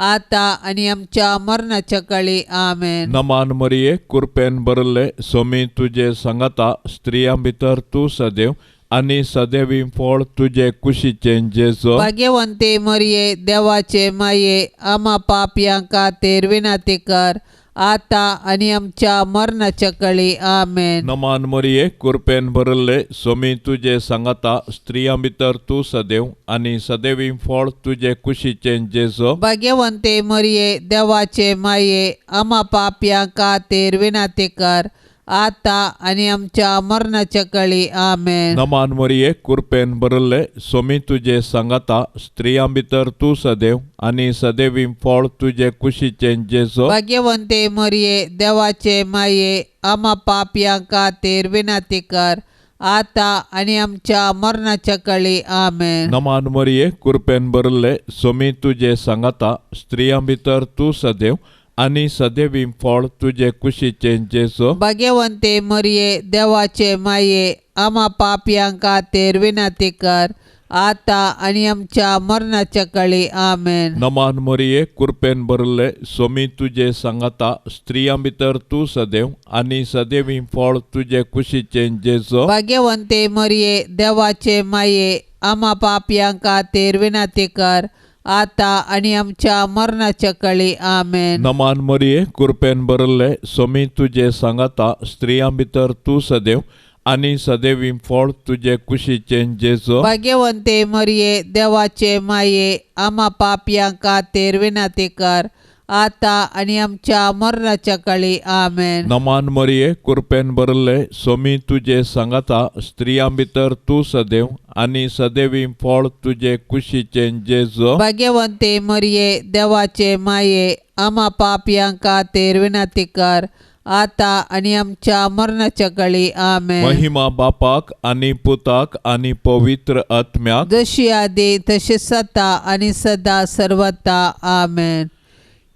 आतां आनी आमच्या मरणाच्या कळी. आमेन.
नमान मरिये, कृपेन भरिल्ले, सोमी तुजे सांगाता, स्त्रियां भितर तूं सदैव आनी सदैवी फळ तुजे कुशीचें जेजू.
भाग्यवंती मरिये, देवाचे माये, आमा पापयां खातीर विनंती कर आतां आनी आमच्या मरणाच्या कळी. आमेन.
नमान मरिये, कृपेन भरिल्ले, सोमी तुजे सांगाता, स्त्रियां भितर तूं सदैव आनी सदैवी फळ तुजे कुशीचें जेजू.
भाग्यवंती मरिये, देवाचे माये, आमा पापयां खातीर विनंती कर आतां आनी आमच्या मरणाच्या कळी. आमेन.
नमान मरिये, कृपेन भरिल्ले, सोमी तुजे सांगाता, स्त्रियां भितर तूं सदैव आनी सदैवी फळ तुजे कुशीचें जेजू.
भाग्यवंती मरिये, देवाचे माये, आमा पापयां खातीर विनंती कर आतां आनी आमच्या मरणाच्या कळी. आमेन.
नमान मरिये, कृपेन भरिल्ले, सोमी तुजे सांगाता, स्त्रियां भितर तूं सदैव आनी सदैवी फळ तुजे कुशीचें जेजू.
भाग्यवंती मरिये, देवाचे माये, आमा पापयां खातीर विनंती कर आतां आनी आमच्या मरणाच्या कळी. आमेन.
नमान मरिये, कृपेन भरिल्ले, सोमी तुजे सांगाता, स्त्रियां भितर तूं सदैव आनी सदैवी फळ तुजे कुशीचें जेजू.
भाग्यवंती मरिये, देवाचे माये, आमा पापयां खातीर विनंती कर आतां आनी आमच्या मरणाच्या कळी. आमेन.
नमान मरिये, कृपेन भरिल्ले, सोमी तुजे सांगाता, स्त्रियां भितर तूं सदैव आनी सदैवी फळ तुजे कुशीचें जेजू.
भाग्यवंती मरिये, देवाचे माये, आमा पापयां खातीर विनंती कर आतां आनी आमच्या मरणाच्या कळी. आमेन.
नमान मरिये, कृपेन भरिल्ले, सोमी तुजे सांगाता, स्त्रियां भितर तूं सदैव आनी सदैवी फळ तुजे कुशीचें जेजू.
भाग्यवंती मरिये, देवाचे माये, आमा पापयां खातीर विनंती कर आतां आनी आमच्या मरणाच्या कळी. आमेन.
महिमा बापाक आनी पुताक आनी पवित्र आत्म्याक,
जशी आदी तशी सता आनी सदा सर्वता. आमेन.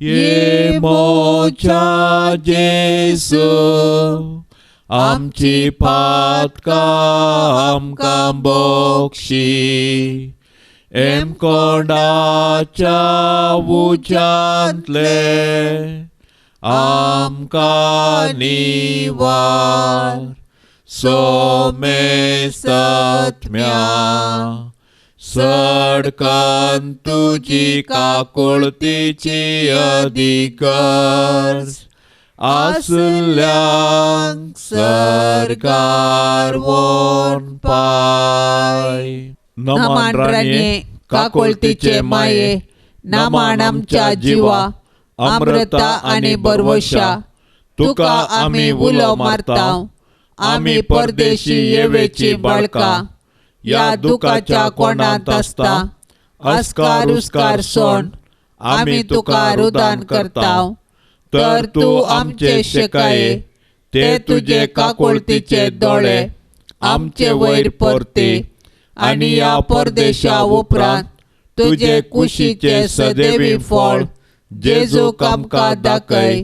ये मोच्या जेजू, आमची पातकां आमकां बक्षी, एमकोंडाच्या उज्यांतले आमकां निवार, सोमेस्तत्म्या सडकन तुजी काकुळतीची अधिकार आसल्यांक सरकार वोन पाय.
नमान राणये, काकुळतीचे माये, नमान आमच्या जिवा, अमृता आनी बरवशा, तुका आमी उलो मारता, आमी परदेशी येवेची बाळकां, ह्या दुखाच्या कोणांत आसता अस्कार उस्कार सोण आमी तुका रुदान करता,
तर तूं आमचे शेकाये, ते तुजे काकुळतीचे दोळे आमचे वयर परते आनी ह्या परदेशा उपरांत तुजे कुशीचे सदैवी फळ जेजूक आमकां दाखय.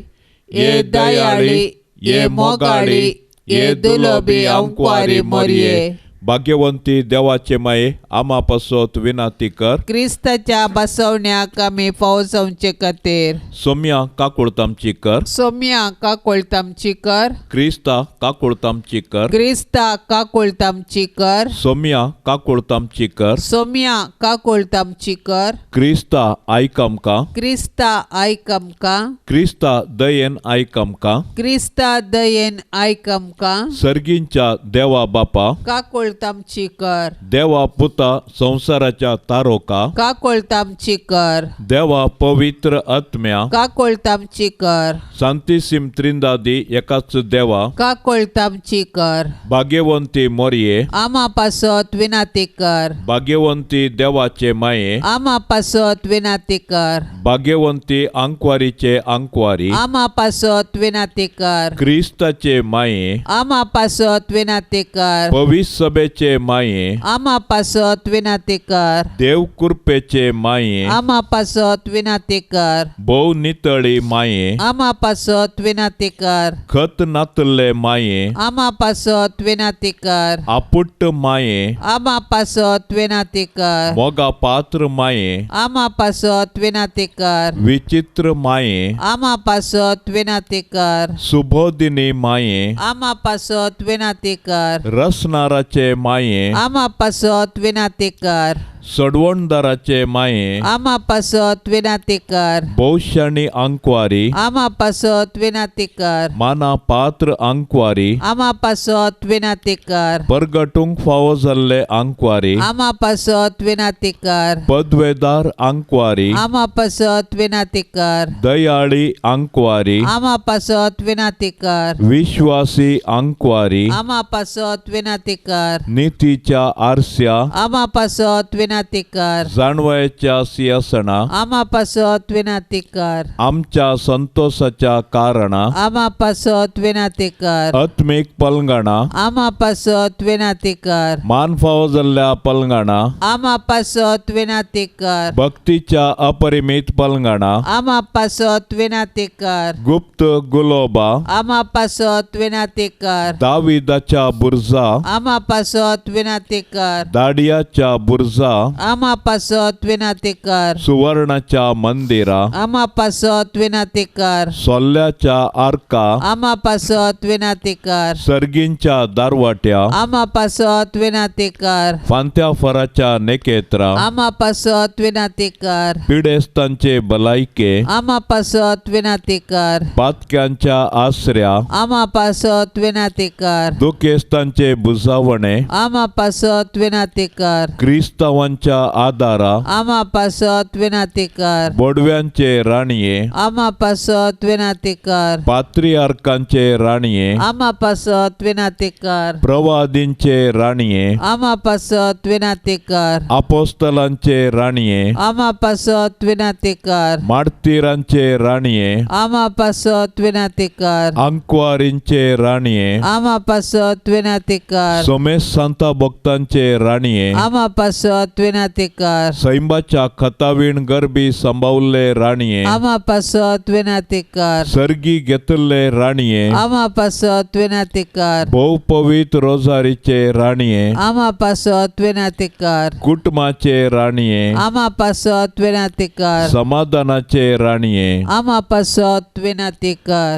ये दयाळी, ये मोगाळी, ये दुलोबी आमकुवारी मरिये, भाग्यवंती देवाचे माये आमा पासत विनाती कर.
क्रिस्ताच्या बसवण्याक आमी फावो जावचे खातीर.
सोम्या काकुळतामची कर.
सोम्या काकुळतामची कर.
क्रिस्ता काकुळतामची कर.
क्रिस्ता काकुळतामची कर.
सोम्या काकुळतामची कर.
सोम्या काकुळतामची कर.
क्रिस्ता आयक आमकां.
क्रिस्ता आयक आमकां.
क्रिस्ता दयेन आयक आमकां.
क्रिस्ता दयेन आयक आमकां.
सर्गींच्या देवा बापा
काकुळतामची कर.
देवा पुता संवसाराच्या तारोका
काकुळतामची कर.
देवा पवित्र आत्म्या
काकुळतामची कर.
सांतिसीम त्रिंदादी एकाच देवा
काकुळतामची कर.
भाग्यवंती मोरये
आमा पासत विनाती कर.
भाग्यवंती देवाचे माये
आमा पासत विनाती कर.
भाग्यवंती आंकवारीचे आंकवारी
आमा पासत विनाती कर.
क्रिस्ताचे माये
आमा पासत विनाती कर.
पवित्र सभेचे माये
आमा पासत विनाती कर.
देव कृपेचे माये
आमा पासत विनाती कर.
भोव नितळी माये
आमा पासत विनाती कर.
खत नातल्ले माये
आमा पासत विनाती कर.
आपुट्ट माये
आमा पासत विनाती कर.
मोगा पात्र माये
आमा पासत विनाती कर.
विचित्र माये
आमा पासत विनाती कर.
सुबोधिनी माये
आमा पासत विनाती कर.
रसनाराचे माये
आमा पासत विनाती कर.
सडवणदाराचे माये
आमा पासत विनाती कर.
भोवशाणी आंकवारी
आमा पासत विनाती कर.
माना पात्र आंकवारी
आमा पासत विनाती कर.
परगटूंक फावो जाल्ले आंकवारी
आमा पासत विनाती कर.
पदवेदार आंकवारी
आमा पासत विनाती कर.
दयाळी आंकवारी
आमा पासत विनाती कर.
विश्वासी आंकवारी
आमा पासत विनाती कर.
नितीच्या आरस्या
आमा पासत विनाती कर.
जाणवयाच्या सिंहासना
आमा पासत विनाती कर.
आमच्या संतोषाच्या कारणा
आमा पासत विनाती कर.
आत्मीक पलंगणा
आमा पासत विनाती कर.
मान फावो जाल्ल्या पलंगणा
आमा पासत विनाती कर.
भक्तीच्या अपरिमीत पलंगणा
आमा पासत विनाती कर.
गुप्त गुलोबा
आमा पासत विनाती कर.
दाविदाच्या बुर्जा
आमा पासत विनाती कर.
दाडियाच्या बुर्जा
आमा पासत विनाती कर.
सुवर्णाच्या मंदिरा
आमा पासत विनाती कर.
सोल्ल्याच्या आर्का
आमा पासत विनाती कर.
सर्गींच्या दारवाट्या
आमा पासत विनाती कर.
फांत्या फराच्या नेकेत्रा
आमा पासत विनाती कर.
पिडेस्तांचे भलायके
आमा पासत विनाती कर.
पातक्यांच्या आसऱ्या
आमा पासत विनाती कर.
दुखेस्तांचे बुजावणे
आमा पासत विनाती कर.
क्रिस्तावांच्या आदारा
आमा पासत विनाती कर.
बोडव्यांचे राणये
आमा पासत विनाती कर.
पात्रियार्कांचे राणये
आमा पासत विनाती कर.
प्रवादींचे राणये
आमा पासत विनाती कर.
अपोस्तलांचे राणये
आमा पासत विनाती कर.
मार्तीरांचे राणये
आमा पासत विनाती कर.
आंकवारींचे राणये
आमा पासत विनाती कर.
सोमेश सांता भक्तांचे राणये
आमा पासत विनाती कर.
सैंबाच्या खतावीण गरबी सांबावल्ले राणये
आमा पासत विनाती कर.
सर्गी घेतल्ले राणये
आमा पासत विनाती कर.
भोव पवित्र रोजारीचे राणये
आमा पासत विनाती कर.
कुटुंबाचे राणये
आमा पासत विनाती कर.
समाधानाचे राणये
आमा पासत विनाती कर.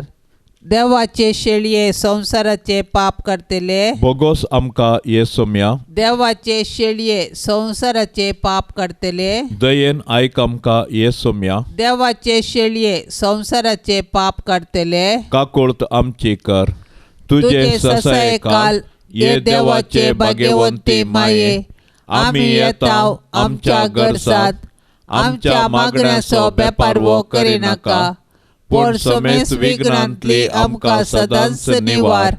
देवाचे शेळये संवसाराचे पाप करतले
बोगोस आमकां ये सोम्या.
देवाचे शेळये संवसाराचे पाप करतले
दयेन आयक आमकां ये सोम्या.
देवाचे शेळये संवसाराचे पाप करतले
काकुळत आमची कर. तुझे ससाये काल ये देवाचे भाग्यवंती माये आमी येताव आमच्या गरजात
आमच्या मागण्याचो बेपारवो करिनाका पूण समेस विघ्नांतली आमकां सदांच निवार.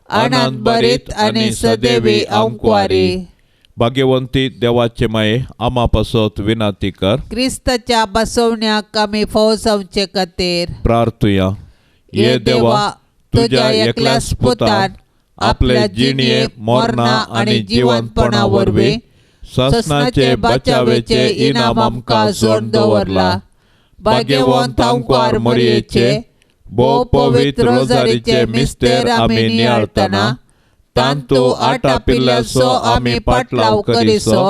आनंद बरीत आनी सदैवी आंकवारी.
भाग्यवंती देवाचे माये आमा पासत विनाती कर.
क्रिस्ताच्या बसवण्याक आमी फावो जावचे खातीर
प्रार्थुया. ये देवा तुझ्या एकल्याच पुतान आपले जिणये मरणा आनी जिवंतपणा वरवीं ससनाचे बचावेचे इनाम आमकां जोड दवरला.
भाग्यवंत आंकवार मरयेचे भोव पवित्र रोजारीचे मिस्तेर आमी नियाळतना
तांतू आटापिल्ल्याचो आमी पाटलाव करिसो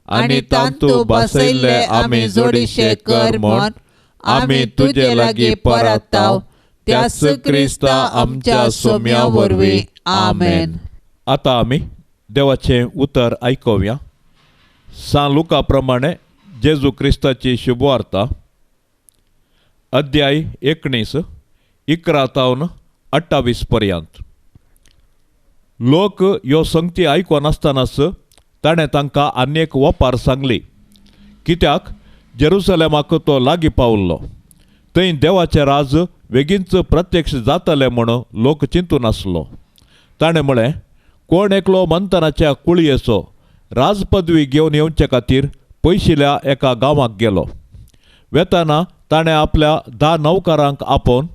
आनी तांतू बसयल्ले आमी जोडीशे कर म्हण आमी तुजे लागीं परताव त्याच क्रिस्ता आमच्या सोम्या वरवीं. आमेन.
आतां आमी देवाचें उतर आयकुया. सान लुका प्रमाणे जेजू क्रिस्ताची शुभवार्ता, अध्याय 19, 11 तावन 28 पर्यंत. लोक ह्यो संगती आयकून आसतनाच ताणें तांकां आनी एक वपार सांगली, कित्याक जेरुसलेमाक तो लागीं पावल्लो. थंय देवाचें राज बेगीनच प्रत्यक्ष जातलें म्हूण लोक चिंतून आसलो. ताणें म्हळें, कोण एकलो मंतनाच्या कुळयेचो राजपदवी घेवन येवचे खातीर पयशिल्या एका गांवाक गेलो. वेताना ताणें आपल्या 10 नौकरांक आपोवन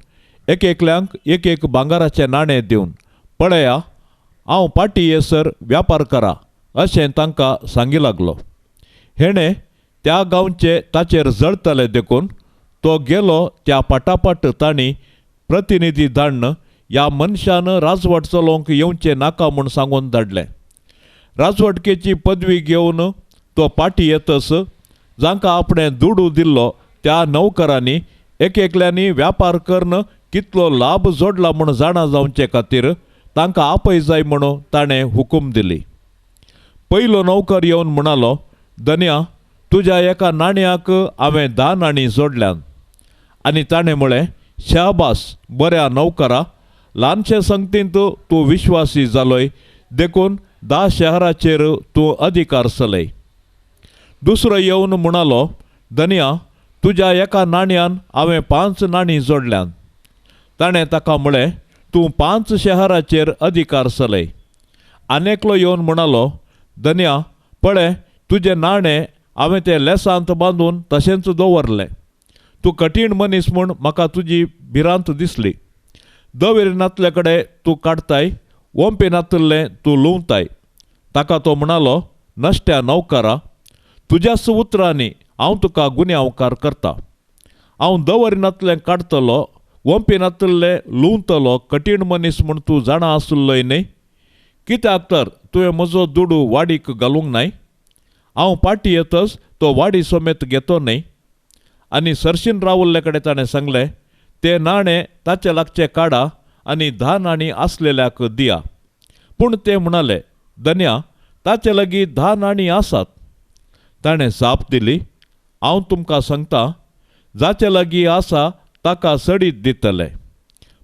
एक एकल्यांक एक एक भांगराचें नाणें दिवन, पळया हांव पाटी येसर व्यापार करा अशें तांकां सांगी लागलो. हेणें त्या गांवचे ताचेर जळतले देखून तो गेलो. त्या पाटापाट तांणी प्रतिनिधी धाडून ह्या मनशान राजवट चलोवंक येवचें नाका म्हूण सांगून धाडलें. राजवटकेची पदवी घेवन तो पाटी येतच जांकां आपणें दुडू दिल्लो त्या नौकरांनी एक एकल्यांनी व्यापार करून कितलो लाभ जोडला म्हूण जाणा जावचे खातीर तांकां आपय जाय म्हणून ताणें हुकूम दिली. पयलो नौकर येवन म्हणालो, धन्या, तुज्या एका नाण्याक हांवें 10 नाणीं जोडल्यान. आनी ताणें म्हळें, शाबास बऱ्या नौकरा, ल्हानशे संगतींत तूं विश्वासी जालोय देखून 10 शहराचेर तूं अधिकार चलय. दुसरो येवन म्हणालो, धन्या, तुज्या एका नाण्यान हांवें 5 नाणीं जोडल्यान. ताणें ताका म्हळें, तूं 5 शहराचेर अधिकार चलय. आनी एकलो येवन म्हणालो, धन्या, पळय तुजें नाणें हांवें तें लेसांत बांदून तशेंच दवरलें. तूं कठीण मनीस म्हूण म्हाका तुजी भिरांत दिसली. दवेर नातले कडेन तूं काडताय, ओंपे नातल्लें तूं लुंवताय. ताका तो म्हणालो, नश्ट्या नौकरा, तुज्याच उतरांनी हांव तुका गुन्यांवकार करता. हांव दवरिनातलें काडटलो, ओंपे नातल्लें लुंवतलो, कठीण मनीस म्हूण तूं जाणा आसलोय न्हय. कित्याक तर तुवें म्हजो दुडू वाडीक घालूंक नाय. हांव पाटी येतच तो वाडी समेत घेतो न्हय. आनी सरशीन रावल्ले कडेन ताणें सांगलें, ते नाणें ताचे लागचे काडा आनी 10 नाणीं आसलेल्याक दिया. पूण ते म्हणाले, धन्या, ताचे लागीं 10 नाणीं आसात. ताणें जाप दिली, हांव तुमकां सांगता, जाचे लागीं आसा ताका सडीत दितले,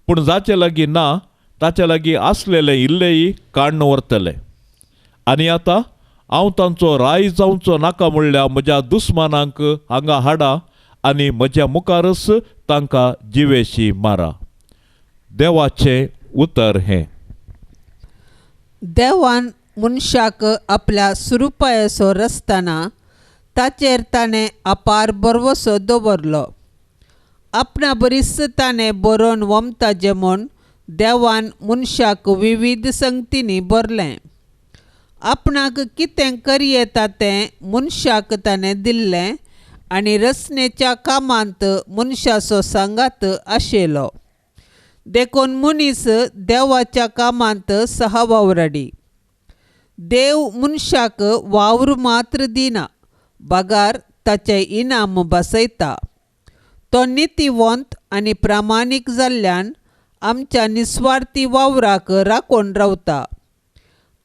पूण जाचे लागीं ना ताचे लागीं आसलेले इल्लेय काडून व्हरतले. आनी आतां हांव तांचो राय जावचो नाका म्हणल्यार म्हज्या दुस्मानांक हांगा हाडा आनी म्हज्या मुखारच तांकां जिवेशी मारा. देवाचें उतर हें.
देवान मनशाक आपल्या सुरुपायसो रचतना ताचेर ताणें अपार भरवसो दवरलो. आपणा बरीच ताणें बरोवन वमताजें म्हूण देवान मनशाक विविध संगतींनी भरलें. आपणाक कितें करयेता तें मनशाक ताणें दिल्लें आनी रचनेच्या कामांत मनशाचो सांगात आशिल्लो. देखून मनीस देवाच्या कामांत सहवावराडी. देव मनशाक वावर मात्र दिना, बगार ताचें इनाम बसयता. तो नितीवंत आनी प्रामाणीक जाल्ल्यान आमच्या निस्वार्थी वावराक राखून रावता.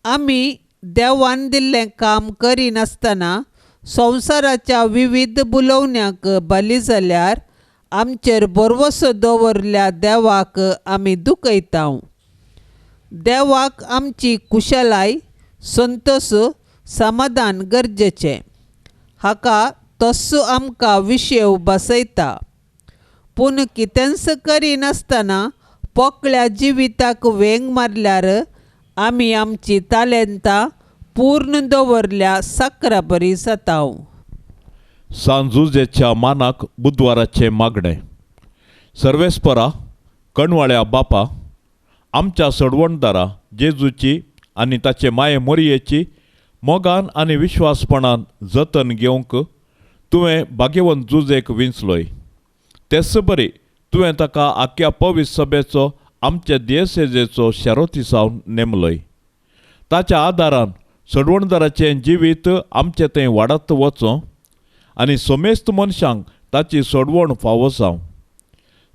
आमी देवान दिल्लें काम करिनासतना संवसाराच्या विविध बुलोवण्याक बली जाल्यार आमचेर भरवसो दवरल्या देवाक आमी दुखयता. देवाक आमची कुशलाय, संतोष, समाधान गरजेचें. हाका तस्सो आमकां विशेव बसयता. पूण कितेंच करिनासतना पोकळ्या जिविताक वेंग मारल्यार आमी आमची तालेंतां पूर्ण दवरल्या साकरा बरी जाता.
सांजुजेच्या मानाक बुधवाराचें मागणें. सर्वेस्परा, कणवाळ्या बापा, आमच्या सडवणदारा जेजूची आनी ताचे माये मोरयेची मोगान आनी विश्वासपणान जतन घेवंक तुवें भाग्यवंत जुजेक विंचलोय. तेच बरी तुवें ताका आख्या पवित्र सभेचो आमचे दियेसेजेचो शेरोती जावन नेमलोय.
ताच्या आदारान सोडवणदाराचें जिवीत आमचें थंय वाडत वचों आनी समेस्त मनशांक ताची सोडवण फावो जावं.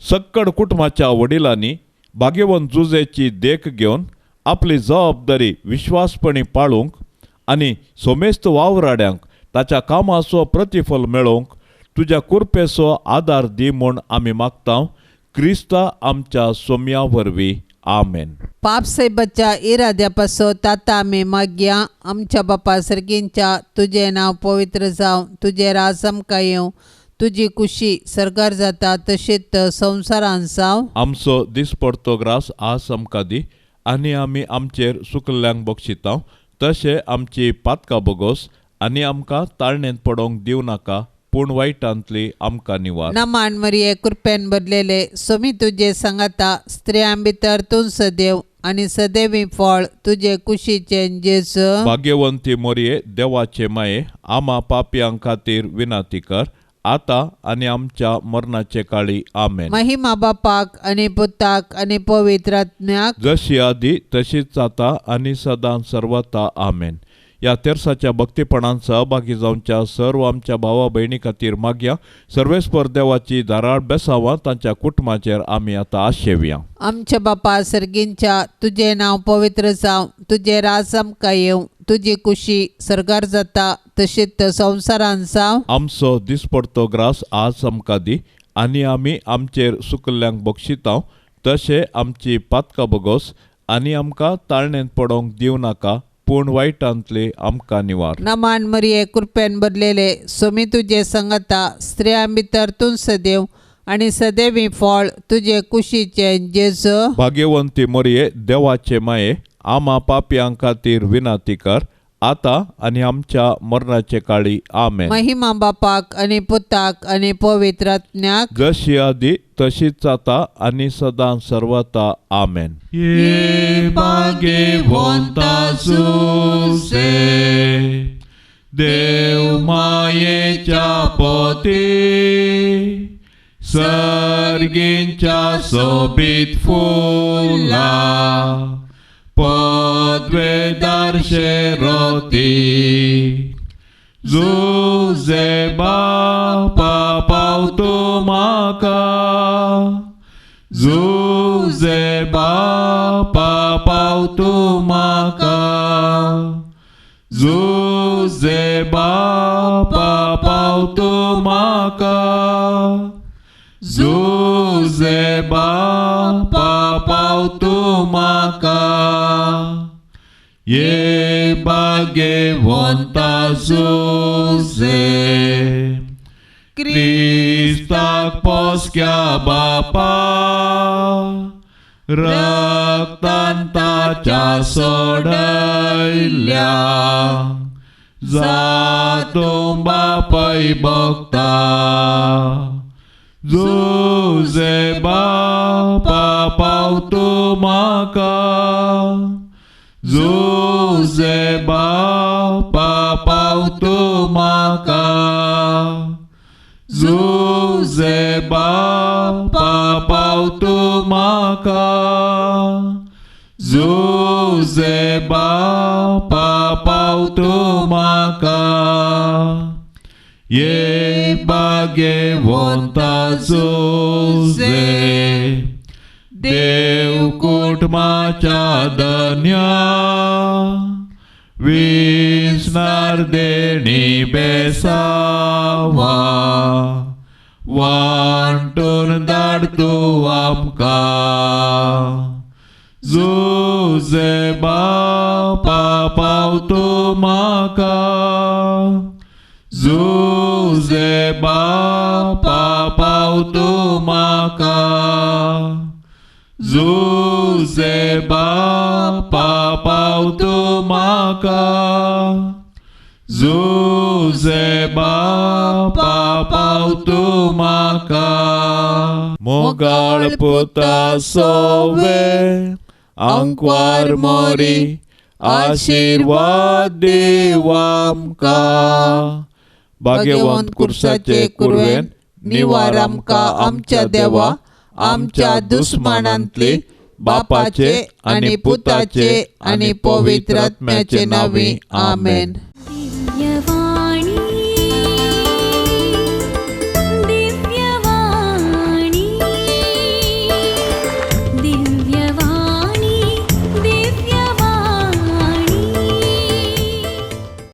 सक्कड कुटुंबाच्या वडिलांनी भाग्यवंत जुजेची देख घेवन आपली जबाबदारी विश्वासपणी पाळूंक आनी समेस्त वावराड्यांक ताच्या कामाचो प्रतिफल मेळोवंक तुज्या कुरपेचो आदार दी म्हूण आमी मागता, क्रिस्ता आमच्या सोम्या वरवीं. आमेन.
पाप साहेबाच्या इराद्या पासत आतां आमी मागया. आमच्या बापा सर्गींच्या, तुजें नांव पवित्र जावं, तुजें राज आमकां येवं, तुजी कुशी सरकार जाता तशीच संवसारान जावं.
आमचो दिसपडतो ग्रास आज आमकां दी आनी आमी आमचेर सुकल्ल्यांक बक्षिता तशें आमची पातकां बोगोस आनी आमकां ताळणेंत पडोवंक दिवं नाका, पूण वायटांतली आमकां निवार.
नमान मरिये, कृपेन भरलेले, सोमी तुजे सांगाता, स्त्रियां भितर तूं सदैव आनी सदैवी फळ तुजे कुशीचें जेजू.
भाग्यवंती मोरये, देवाचे माये, आमा पापयां खातीर विनंती कर, आतां आनी आमच्या मरणाचे काळी. आमेन.
महिमा बापाक आनी पुताक आनी पवित्र आत्म्याक,
जशी आदी तशीच आतां आनी सदां सर्वता. आमेन. ह्या तेर्साच्या भक्तीपणान सहभागी जावच्या सर्व आमच्या भावा भयणी खातीर मागया. सर्वेस्पर देवाची धाराळ बेसावां तांच्या कुटुंबाचेर आमी आतां आशेवया.
आमच्या बापा सर्गींच्या, तुजें नांव पवित्र जावं, तुजें राज आमकां येवं, तुजी कुशी सरकार जाता तशीच संवसारान जावं.
आमचो दिसपडतो ग्रास आज आमकां दी आनी आमी आमचेर सुकल्ल्यांक बक्षिता तशें आमची पातकां बोगोस आनी आमकां ताळणेंत पडोवंक दिवं नाका, पूण वायटांतली आमकां निवार.
नमान मरिये, कृपेन भरलेले, सोमी तुजे संगता, स्त्रियां भितर तूं सदैव आनी सदैवी फळ तुजे कुशीचें जेजू.
भाग्यवंती मरिये, देवाचे माये, आमा पापयां खातीर विनंती कर, आतां आनी आमच्या मरणाचे काळी. आमेन.
महिमा बापाक आनी पुताक आनी पवित्र आत्म्याक,
जशी आदी तशीच आतां आनी सदां सर्वता. आमेन.
ये भाग्यवंता जुजे, देव मायेच्या पोती, सर्गींच्या सोबीत फुला, पदवेदार शेरोती, जुजे बापा पावतो म्हाका, जुजे बापा पावतो म्हाका, जुजे बापा पावतो म्हाका, जुजे बापा पावतो म्हाका. ये भाग्यवंता जुजे, क्रिस्ताक पोसक्या बापा, रक्तान ताच्या सोडयल्या, जातूं बापय भोगता, जुजे बापा पावतो म्हाका, जुजे बापा पावतो म्हाका, जुजे बापा पावतो म्हाका, जुजे बापा पावतो म्हाका. ये भाग्यवंता जुजे, देव कुटुंबाच्या धन्या, विसनार देणी बेसावा, वांटून धाड तूं आमकां, जुजे बापा पावतो म्हाका, जुजे बापा पावतो म्हाका, जुजे बापा पावतो म्हाका, जुजे बापा पावतो म्हाका.
मोगाळ पुता सोवे, आंकवार मोरी, आशिर्वाद दीव आमकां. भाग्यवंत कुर्साचे कुरवेन निवार आमकां आमच्या देवा, आमच्या दुस्मानांतली
बापाचे आनी पुताचे आनी पवित्र आत्म्याचे नांवी. आमेन.